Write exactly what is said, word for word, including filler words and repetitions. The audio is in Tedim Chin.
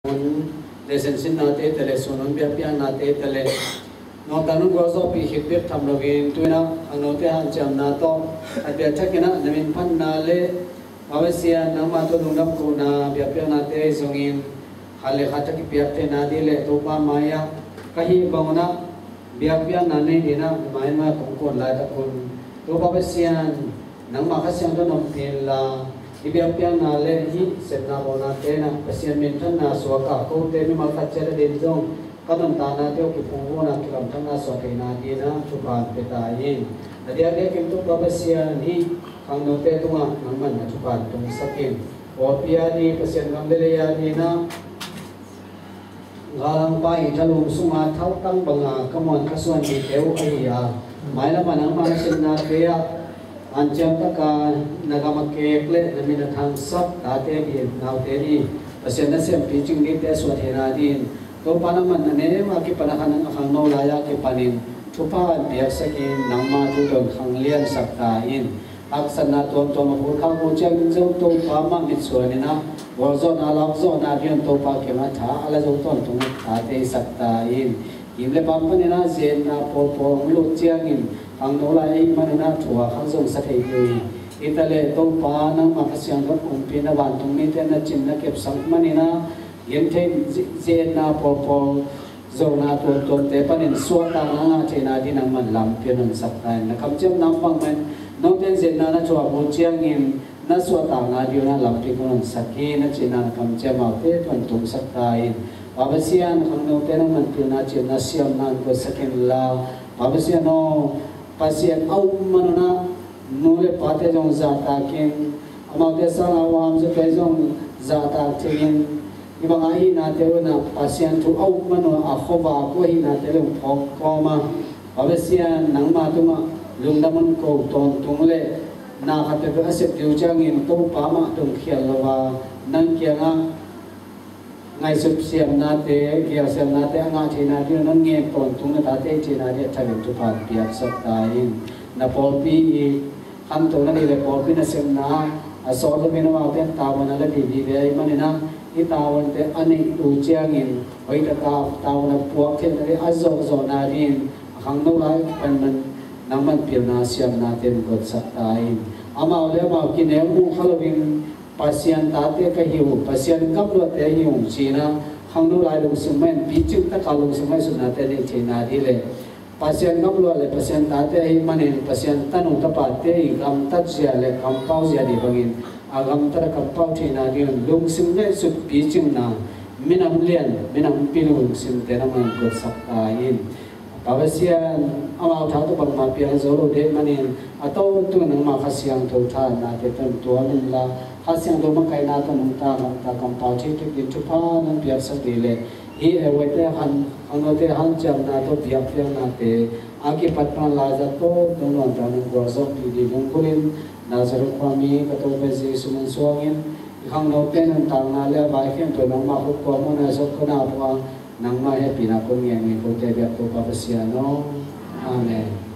Hun, lesen sinnate tale, sun hun biakpiaknate tale, nawngtang nung gualzawhpih khit bek tham loin, tu-in ah khangnote hanciamna tawh a biak thakin ah na min phatna le Pa Pasian nangmah tawh lungdam kohna biakpiaknate zongin, khat le khat a kipiak theihna ding le Topa mai-ah ka hih bangun ah biakpiakna nei dingin ah na mai-ah kong kuan laitak un, Topa Pasian, nangmah Kha Siangtho na ompih inla, hih biakpiakna le hih sepna bawnate in ah Pasian minthanna suak a, kote mimal khat ciat ading zong ka nuntaknate uh kiphungvuhna, kigamtatna suak theihna dingin ah thupha pia ta in. A diakdiakin Topa Pasian, hih khangnote tungah nangman na thupha tungsak in. Pawlpi ading, Pasian gam le lei adingin ah galhangpa' thalum sunga thaltang banga ka muan ka suan mite uh ahi a, mailam ah nangmah na sinnate ah hanciam taka na gam a kek le na min a thangsak tate ding, naute ding, Pasian na siampi cing dingte suah theihna dingin, Topa nangman na nem a kipan a khan a khangno lai-a kipanin thupha hong piaksak in, nangma thu tawh khangliansak ta in. Haksatna tuamtuam a phut khak uh ciangin zong Topa mah mitsuan in ah gualzawhna, lakzawhna dingin Topa kiangah tha a la zo tawntung tate hi sak ta in. Gim le paam panin ah ze-etna pawlpawl hong lut ciangin khangno lai ahih manin ah thu a khak zong sa thei kei hi. Hi ta leh Topa nangmah Kha Siangtho ompihna, vantung mite na cin na kepsak manin ah gentheih, ze-, ze-etna pawlpawl, zona tuamtuamte panin suahtakna ngah theihna dingin nangman lampi hong nonsak ta in. Na kamciamna bang mah in, note in ze-etna na thuak uh ciangin na suahtakna dingin ah lampi kong nonsak hi, na cihna na kamciam amaute tungah tungsak ta in. Pa Pasian, khangnote nangman pilna, ciamna, siamna hong guansak inla, Pa Pasian aw, Pasian a up man un ah nu le pate zong zahtak in, amaute sangin a huamzawte zong zahtak thei in, hih bang a hihnate un ah Pasian thu a up man un ah a khuavak uh a hihnate zong phawk kawm a, Pa Pasian, nangma tungah lungdam hong ko tawntung le na khat peuhpeuh a sep ding uh ciangin Topa mah tungkhial lo a, nang kiangah ngaihsut siamnate, geel siamnate a ngah theihna dingin hong ngen tawntung na tate hi theihna dingin a thakin thupha piaksak ta in. Na pawlpi i khantohna ding le pawlpi nasepna a sawt loin amaute in tavuan a la ding vive ahih manin ah, hih tavuante a neih uh ciangin hoih taka tavuan a puak theihna ding, a zawhzawhna dingin a khangno lai kipan man nangman pilna siamnate hong guansak ta in. Amau le amau kineu muh kha loin Pasian tate ka hi uh, Pasian gamluahte hi uh ci-in ah khangno lai lungsim mah in picing taka lungsim ngaihsutnate neih theihna ding le Pasian gamluah le Pasian tate ahih manin Pasian tanu tapate i gamtat zia le kampau zia ding bangin a gamtat a kampau theihna dingin lungsim ngaihsut picingna, minam lian, minam pil lungsimte nangman guansak ta in. Pa Pasian, amau tha tawh bangmah piang zo lo ding ahih manin a tawntung nangma Kha Siangtho thahatnate tawh tuam inla, Kha Siangtho makaihna tawh nungta gamta kampau thei thei dingin thupha nong piaksak ding le hih a huaite han, khangnote hanciamna tawh biakpiaknate a kipat pan laizat tawh nong nuamtak nong gualzawhpih ding lunggulhin, Nazareth khuami ka Topa Jesu min suangin i khangnote nuntakna le a vai khempeuh nangma khut kuang mawhna zong ka na pua, nangma hehpihna kong ngen hi, kote biak Topa Pasian aw. Amen.